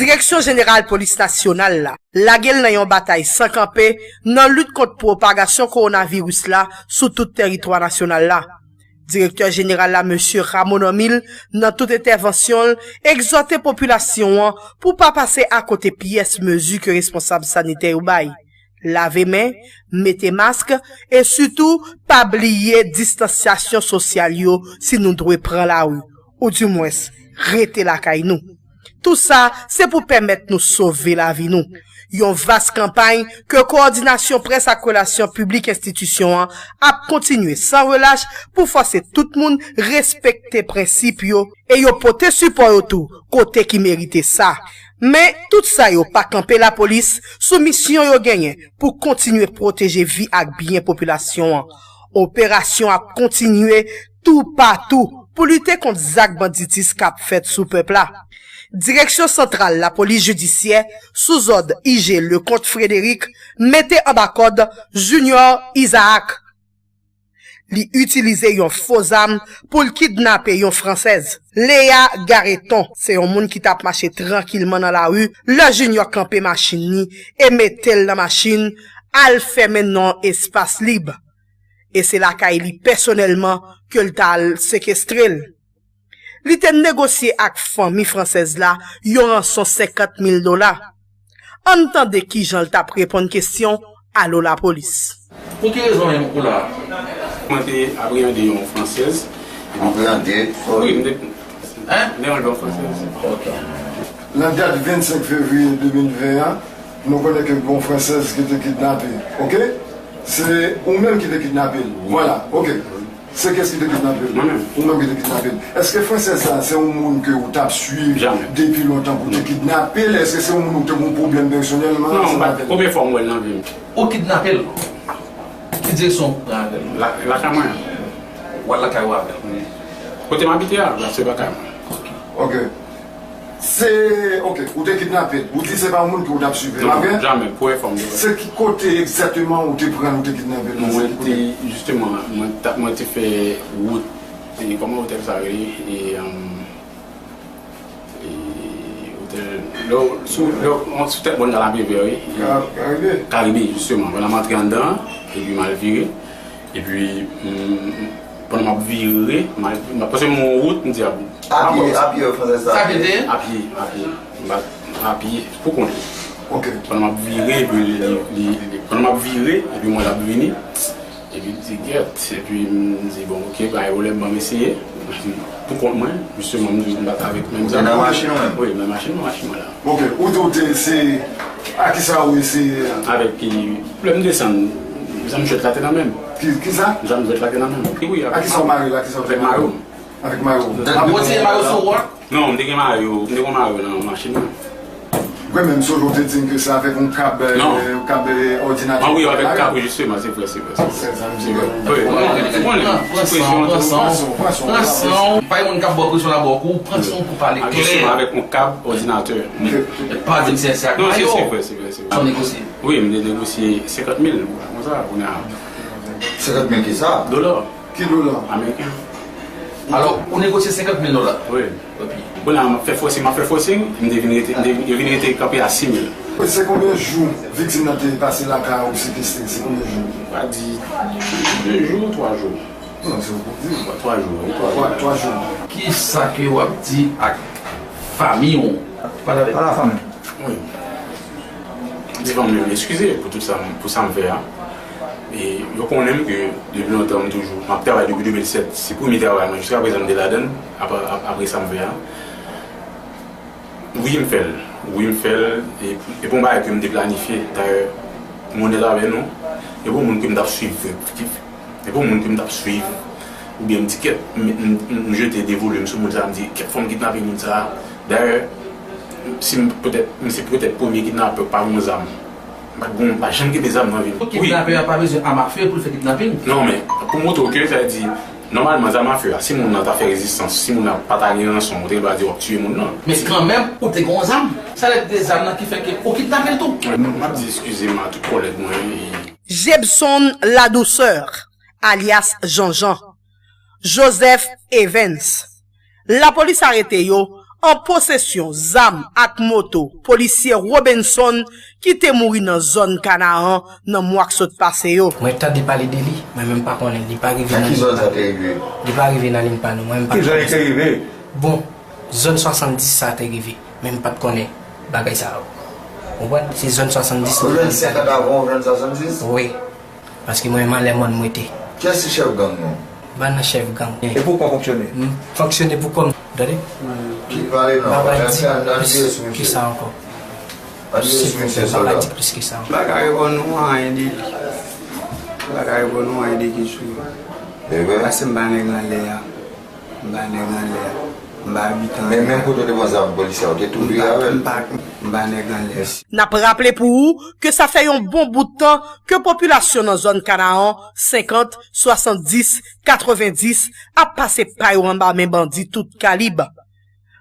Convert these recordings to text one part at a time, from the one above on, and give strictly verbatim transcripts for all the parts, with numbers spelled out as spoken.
Direksyon Jeneral Polis Nasyonal la lage l nan yon batay san kanpe nan lit kont pwopagasyon kowonaviris la sou tout tèritwa nasyonal la. Direktè Jeneral la, Mesye Ramon Normil, nan tout entèvansyon l, egzòte popilasyon an pou pa pase akote pyès mezi ke responsab sanitè yo bay. Lave men, mete mask, e sitou pa bliye distansyasyon sosyal yo si nou dwe pran lari, oudimwens rete lakay nou. Tou sa se pou pèmèt nou sove lavi nou. Yon vas kanpay ke Kowòdinasyon Près ak Relasyon Piblik enstitisyon an ap kontinye san relach pou fòse tout moun respekte prensip yo e yo pote sipò yo tou kote ki merite sa. Men, tout sa yo pa kanpe lapolis sou misyon yo genyen pou kontinye pwoteje vi ak byen popilasyon an. Operasyon ap kontinye toupatou pou lite kont zak banditis k ap fèt sou pèp la. Direksyon Santral Lapolis Jidisyè, sou zòd I G Leconte Frédéric, mete anba kòd Junior Isaac. Li itilize yon fo zam pou l kidnape yon fransèz. Lea Gareton se yon moun ki t ap mache trankilman nan lari lè Junior kanpe machin li e mete l nan machin, al fèmen nan espas lib. E se lakay li pèsonèlman ke l t al sekestre l. Li te negosye ak fanmi fransèz la yon ranson senkant mil dola. Ann tande kijan l t ap reponn kesyon Alo Lapolis. Pou ki rezon menm ou la? Mwen te apreyande yon fransèz. Apreyande? Wi, m te. Hein? M te yon fransèz. Ok. Nan dat vennsenk fevriye de mil ven an, nou konnen ke gon fransèz ki te kidnape, oke? Se ou menm ki te kidnape l. Vwala, oke. Se kiyès ki te kidnape l? Mwen menm. Ou menm ki te kidnape l. Èske fransèz sa, se yon moun ke ou t ap swiv depi lontan pou te kidnape l? Èske se yon moun ou te gon pwoblèm pèsonèlman ansanm avè l? Non, premye fwa m wè l nan vi m. Ou kidnape l? Ki direksyon w pran avè l? La, lakay mwen. W al lakay ou avè l? Kote m abite a, la se lakay mwen. Ok. Se, ok, ou te kidnape l. Ou di se pa yon moun ke ou t ap swiv, e pa vre? Non, jamè, premye fwa m te wè. Se ki kote egzakteman ou te pran l, ou te kidnape l nan? Mwen te, jisteman, mwen ta, mwen te fè wout, e kòman otèl sa rele? E, um, e, otèl, lè w, sou, lè w, sou tèt bòn Karibe, wi. Karibe? Karibe, jisteman. Pandan m antre anndan, epi m al vire. Epi, mm, pandan m ap vire, m al, m ap pase yon wout, m di, a bon. A pye, a pye, fransèz sa. Sa pye te ye? A pye, a pye. M pa, a pye, pou kont li. Ok. Pandan m ap vire, epi li, li, li, pandan m ap vire, epi m wè l ap vini. Epi m di, gèt. Epi m di, bon, ok, pa gen pwoblèm, ban m eseye. Pou kont mwen, jisteman, m di, m bat avèk menm zam. Nan machin ou menm? Wi, nan machin, nan machin mwen la. Ok, ou di w te eseye, a kisa ou eseye? Avèk ki, lè m desann, zam jwèt la te nan men m. Ki, kisa? Zam jwèt la te nan men m. Wi, wi, avèk. A kisa w mare l? A kisa w te mare l? Avèk mayo. Avèk mayo. Ou te gen mayo sou ou a? Non, m te gen mayo, m te gen mayo nan machin nan. Mwen menm, Solo te di m ke se avèk yon kab, euh, kab, euh, òdinatè. Ah wi, avèk kab, wi, jisteman, se vre, se vre, se vre. Wi, non, ou konnen, ti presyon an tou. Pran san w, pran san w. Pa gen moun k ap ba w presyon la, ba w kou, pran san w pou pale klè. Ah, jisteman, avèk yon kab òdinatè. Pa di m se, se ak mayo. Non, se, se vre, se vre, se vre. Sa w negosye? Wi, m te negosye senkant mil, konsa, kounye a. Senkant mil kisa? Dola. Ki dola? Ameriken. Alò, ou negosye senkant mil dola? Wi. Epi? Bon, la, m ap fè fòsing, m ap fè fòsing, m te vin rete, m te, yo vin rete kanpe a sis mil. Se konbyen jou viktim nan te pase lakay ou sekestre? Se konbyen jou? Pa di de jou, twa jou. Non, se ou k di. Twa jou, wi, twa jou. Twa, twa jou. Kisa ke w ap di ak fanmi w? Pale avèk. Pale a fanmi. Wi. Devan mwen, m eskize pou tout sa, pou sa m fè a. E yo konnen m ke depi lontan m toujou, m ap travay depi de mil sèt. Se premye travay mwen. Jiskaprezan m te ladann, apre, ap-, apre sa m fè a. Wi, m fè l. Wi, m fè l. E, e pa yon bagay ke m te planifye. Dayè, m onèt avè nou. E pa yon moun ke m t ap swiv, ki, e pa yon moun ke m t ap swiv. Oubyen m di kèt, m, m, m, m jete de volim sou moun sa, m di kèt fò m kidnape moun sa. Dayè, si m petèt, m se petèt premye kidnapè pa gon zam. M pa t gon, m pa janm kenbe zam nan vi m. Wi. Kidnapè a pa bezwen zam afe pou l fè kidnaping. Non, men, pou montre w ke, sa vle di, nòmalman, zam afe a, si moun nan ta fè rezistans, si moun nan pa ta gen ranson, ou te gen dwa di w ap tiye moun nan. Men kanmenm, ou te gon zam. Sa vle di se zam nan ki fè ke ou kidnape l tou. M ap di eskize m a tout kòlèg mwen. Jebson Ladouceur, alyas Janjan, Joseph Evens. Lapolis arete yo an posesyon zam ak moto polisye Robenson ki te mouri nan zòn Kanaran nan mwa k sot pase yo. Mwen tande pale de li, mwen menm pa konnen, li pa rive nan limenm pa nou. Nan ki zòn sa te rive? Li pa rive nan limenm pa nou, mwen menm pa konnen. Ki zòn li te rive? Bon, zòn swasanndis sa te rive, men m pa t konnen bagay sa yo. Ou konprann? Se zòn swasanndis. Ou jwenn senkant avan, ou jwenn swasanndis? Wi. Paske mwen menm anlè mòn mwen te. Kiyès ki chèf gang nou? M pa nan chèf gang. E pou kò w fonksyone? M fonksyone pou kò m. Tande? Ki pale non, pa di plis ke sa ankò. Ann di sou mesye sòlda. M pa ka reponn ou anyen de li. M pa ka reponn ou anyen de kesyon. Paske m pa nèg anlè a. M pa nèg anlè a. M pa abitan anlè a. Men menm kote w te pran zam polisye a, w te tou vire avè l? M pa, m pa nèg anlè a. N ap raple pou ou ke sa fè yon bon bout tan ke popilasyon nan zòn Kanaran, senkant, swasanndis, katrevenndis, ap pase pa yo anba men bandi tout kalib.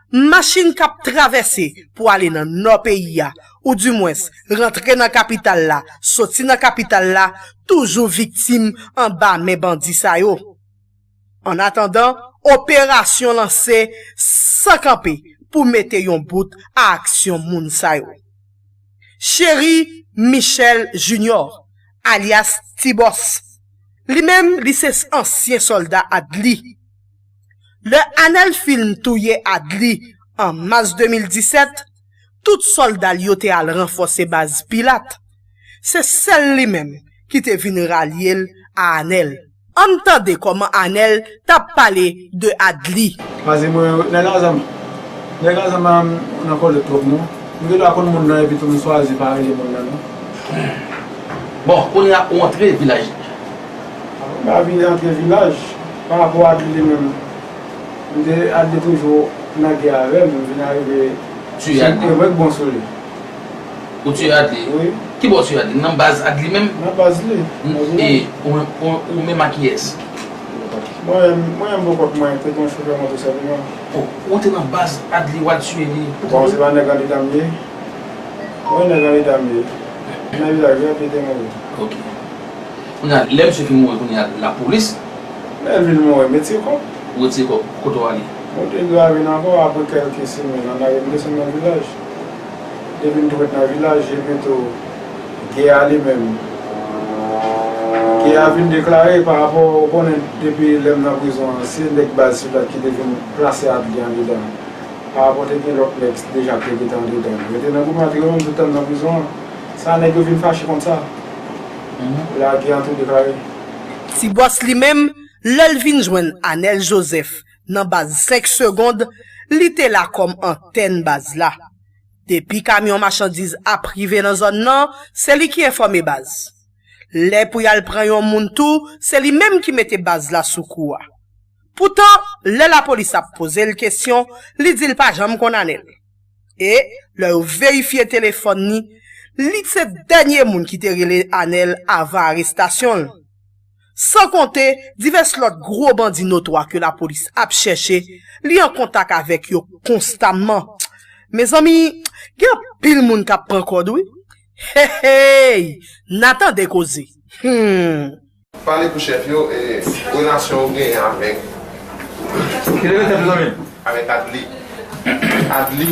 Machin k ap travèse pou ale nan nò peyi a, oudimwens rantre nan kapital la, soti nan kapital la, toujou viktim anba men bandi sa yo. Annatandan, operasyon lanse san kanpe pou mete yon bout a aksyon moun sa yo. Chery Michel Junior, alyas Ti Bòs, li menm, li se ansyen sòlda Adli. Lè Anèl fin touye Adli an mas de mil disèt, tout sòlda l yo te al ranfòse baz Pilat. Se sèl li menm ki te vin ralye l a Anèl. Ann tande kòman Anèl t ap pale de Adli. Paske mwen, nèg a zam, nèg a zam pa nan kòlèt twòp non. M gen dwa konn moun nan epi tou m swazi pa rele moun nan non. Bon, kounye a ou antre vilaj. M pa vin antre vilaj, pa rapò Adli li menm. M te, Adli toujou nan gè avè m, m vin arive. Tiye Adli? Mwen k bon sou li. Ou tiye Adli? Wi. Kibò w tiye Adli? Nan baz Adli menm? Nan baz li. E ou, ou, ou menm ak kiyès? Mwen, mwen menm pou kont mwen, te gen yon chofè moto senpleman. O, ou te nan baz Adli, w al tiye li? Bon, se pa nèg andedan m ye. Mwen nèg andedan m ye. Nan vilaj la, ap ede mouri. Ok. Kounye a, lè misye fin mouri, kounye a, lapolis. Lè l vin mouri, m retire kò m. Ou retire kò w, kote w ale? Mwen te dwe al vin ankò, apre kèlke semèn, ann ale m desann nan vilaj. Depi m t ret nan vilaj, epi tou, gè a li menm. Gè a vin deklare pa rapò, ou konnen, depi lè m nan prizon an, se nèg baz sila ki te vin plase Adli andedan. Pa rapò te gen lòt nèg deja ki te gentan andedan. Yo te nan goumen ak yo menm tout tan nan prizon an. Sa nèg yo vin fache konsa. Lè a gè an tou deklare. Ti Bòs li menm, lè l vin jwenn Anèl Joseph nan baz senk segonn, li te la kòm antèn baz la. Depi kamyon machandiz ap rive nan zòn nan, se li ki enfòme baz. Lè pou y al pran yon moun tou, se li menm ki mete baz la sou kou a. Poutan, lè lapolis ap poze l kesyon, li di l pa janm konn Anèl. E, lè yo verifye telefòn li, li se dènye moun ki te rele Anèl avan arestasyon l. San konte divès lòt gwo bandi notwa ke lapolis ap chèche, li an kontak avèk yo konstamman. Mezanmi, gen anpil moun k ap pran kòd, wi. Hey, hey! N a tande koze. Hmm. Pale pou chèf yo, e, relasyon w genyen avèk, avèk Adli. Adli,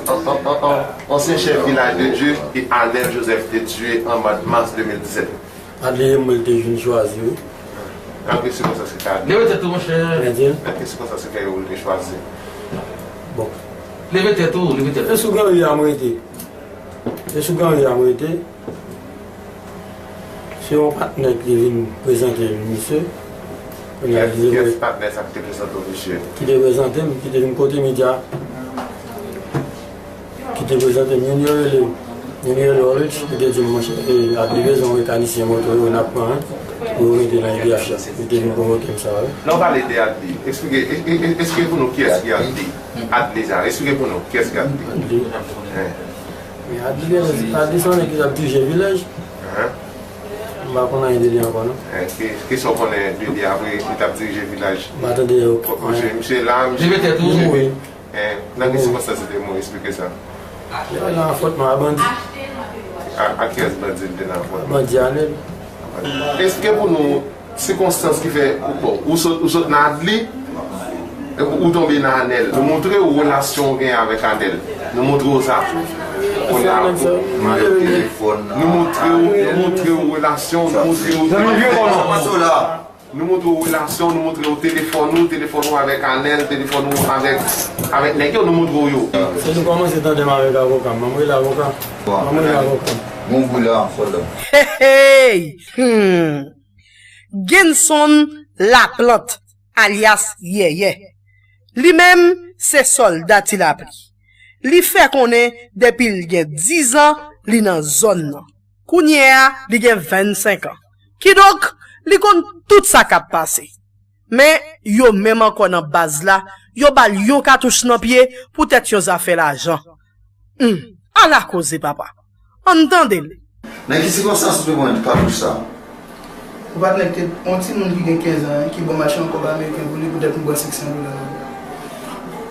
an, an, an, an, ansyen chèf Vilaj de Dye, e Anèl Joseph te tiye an mwa mas de mil disèt. Adli, mwen te vin chwazi, wi. Nan ki sikonstans ki fè Adli? Leve tèt ou, monchè. Nan ki sikonstans ki fè yo te chwazi? Bon. Leve tèt ou, leve tèt ou. E sou Gran Ri a mwen rete. E sou Gran Ri a mwen rete. Se yon patnè ki te vin prezante misye. Kiyès, kiyès patnè sa ki te prezante w misye? Ki te prezante m, ki te vin kote medya. Ki te prezante m, youn yo rele, youn yo rele Orich, li te di m, monchè, e, Adli bezwen yon mekanisyen moto yo, n ap pran, wi, pou yo rete nan I D H la. Li te vin pwovoke m sa, wi. Lè w pale de Adli, eksplike, e, e, e, eksplike pou nou kiyès ki Adli. Adli sa, eksplike pou nou kiyès ki Adli. Adli. Wi. Men Adli, Adli se yon nèg ki t ap dirije vilaj. M pa konn anyen de li ankò, non. Ki, ki sa w konnen de li apre li t ap dirije vilaj? M pa tande anyen. Misye la, misye. Li mete tou. Wi. Nan ki sikonstans li te mouri, eksplike sa. Li nan afwontman a bandi. A, a kiyès bandi li te nan afwontman? Bandi Anèl. Eksplike pou nou sikonstans ki fè, bon, ou sot, ou sot nan Adli, Ou tonbe nan Anèl. Nou montre w relasyon w gen avèk Anèl. Nou montre w sa. Kounye a, nou montre w, nou montre w relasyon, nou montre w. Nou montre w relasyon, nou montre w telefòn ou, telefòn ou avèk Anèl, telefòn ou avèk, avèk nèg yo, nou montre w yo. Se nou kòmanse tandem avèk avoka m. Ban m rele avoka m. Ban m rele avoka m. Bon, boula, sòlda. Hey, hey! Hmm. Genson Laplant, alyas Yèyè. Li menm, se sòlda Ti Lapli. Li fè konnen depi l gen diz an, li nan zòn nan. Kounye a, li gen vennsenk an. Kidonk, li konn tout sa k ap pase. Men, yo menm ankò nan baz la, yo ba l yon katouch nan pye poutèt yon zafè lajan. Humm, ala koze, papa. Ann tande l. Nan ki sikonstans ou te pran katouch sa a? Yon patnè ki te, yon timoun ki gen kenz an, ki ban m achte yon kòb ameriken pou li poutèt m pran senk san dola nan men l.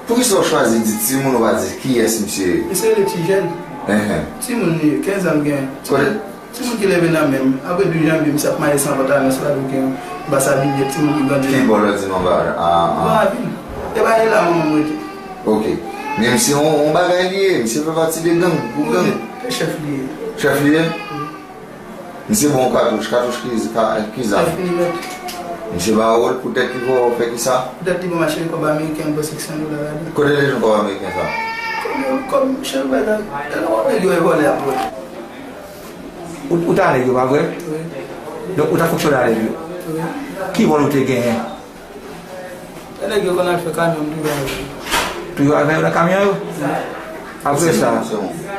Poukisa w chwazi di timoun, ou pa di kiyès misye ye? Misye rele Tijèn. Enhen. Timoun li ye, kenz an l gen. Kote? Timoun ki leve nan men m. Apre douz janvye, misye ap mache san pantalon, san doken, anba sabliye, timoun ki grandi. Ki bò lòt di non ba a? Bon, avil. E pa e la manman m rete. Ok. Men misye yon, yon bagay li ye, misye fè pati de gang, gwoup gang. Wi, se chèf li ye. Chèf li ye? Wi. Misye ba w katouch, katouch ki, ka, ki zam? Nèf milimèt. Misye ba w l poutèt li fè w fè kisa? Poutèt li ban m achte kòb ameriken, m pran senk san dola ladan. Kote l te jwenn kòb ameriken sa? Kòb yo, kòb misye bay la. E nan kòb yo e vòlè ap vòlè. Ou, ou ta nèg yo, pa vre? Wi. Donk, ou ta fonksyone a nèg yo? Wi. Ki wòl ou te genyen? E nèg yo konn al fè kamyon, m toujou avè yo. Toujou avè yo nan kamyon yo? Wi. Apre sa,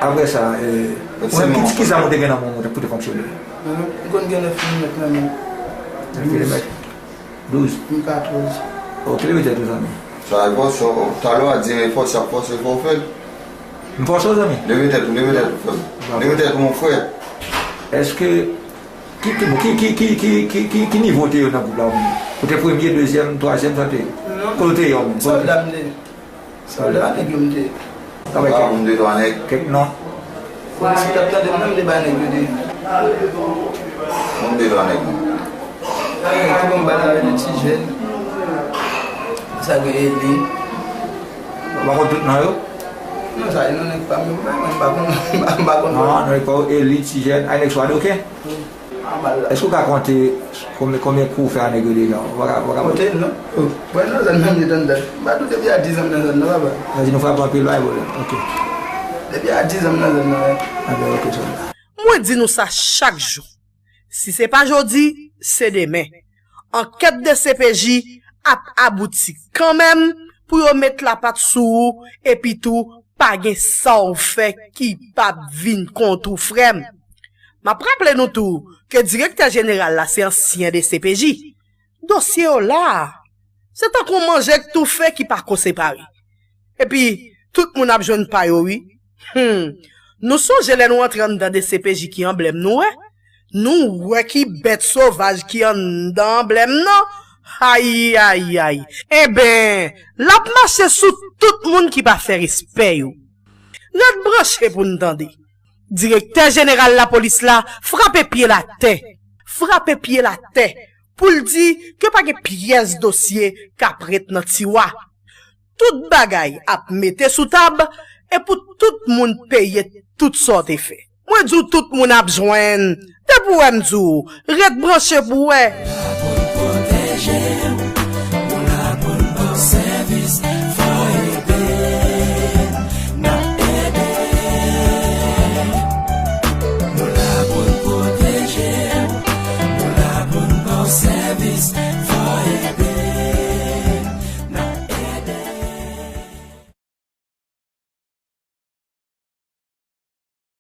apre sa, eh, ou menm, ki, ki zam ou te gen nan men w pou te fonksyone? Mwen, m konn gen nèf milimèt nan men m. Nèf milimèt? Douz? M katòz. Ok, leve tèt ou, zanmi. Sa e fòse, talè w a di e fòse, ap fòse, fò w fè l. M fòse w, zanmi? Leve tèt ou, leve tèt ou, frè m. Leve tèt ou, mon frè. Èske, ki, ki, ki nivo w te ye nan gwoup la, ou menm? Ou te premye, dezyèm, twazyèm, sa te ye? Non. Kote w te ye, ou menm? Sòlda m te ye. Sòlda, nèg yo m te ye. Travay kèk, moun de twa nèg. Kèk non. Bon, si w t ap tande m nan, m te bay nèg yo deja. Moun de twa nèg, non. Nèg ki bon bal la, rele Ti Jèn. Sa gen Eli. Ou pa konn tout non yo? Non, sa e non nèg pa m yo, m pa, m pa konn, m pa, m pa konn. Non, non, nèg pa w, Eli, Ti Jèn, ay nèg swa de, ok? Wi. Èske w ka konte konbyen, konbyen kou w fè a nèg yo deja? Ou pa ka, ou pa ka konte? Konte, non. Mwen nan zòn nan, m te tann dat. M pa doute depi a diz an m nan zòn nan, papa. Sa di nou frape anpil, pa gen pwoblèm. Ok. Depi a diz an m nan zòn nan, wi. Anben, ok, sòlda. Mwen di nou sa chak jou. Si se pa jodi, se demen. Ankèt D C P J ap abouti kanmenm pou yo met lapat sou ou, epi tou, pa gen sa w fè ki p ap vin kont ou, frè m. M ap raple nou tou ke direktè jeneral la se ansyen D C P J. Dosye yo la a, se tankou yon manje k toufe ki pa ko separe. Epi, tout moun ap jwenn pa yo, wi. Hmm. Nou sonje lè nou antre anndan D C P J ki anblèm nou wè? Nou wè ki bèt sovaj ki anndan anblèm nan? Ayayay! Enben, l ap mache sou tout moun ki pa fè respè yo. Ret branche pou n tande. Direktè jeneral lapolis la frape pye l atè. Frape pye l atè pou l di ke pa gen pyès dosye k ap ret nan tiwa. Tout bagay ap mete sou tab e pou tout moun peye tout sa w te fè. Mwen di w tout moun ap jwenn. Depi w wè m di w, ret branche pou w wè.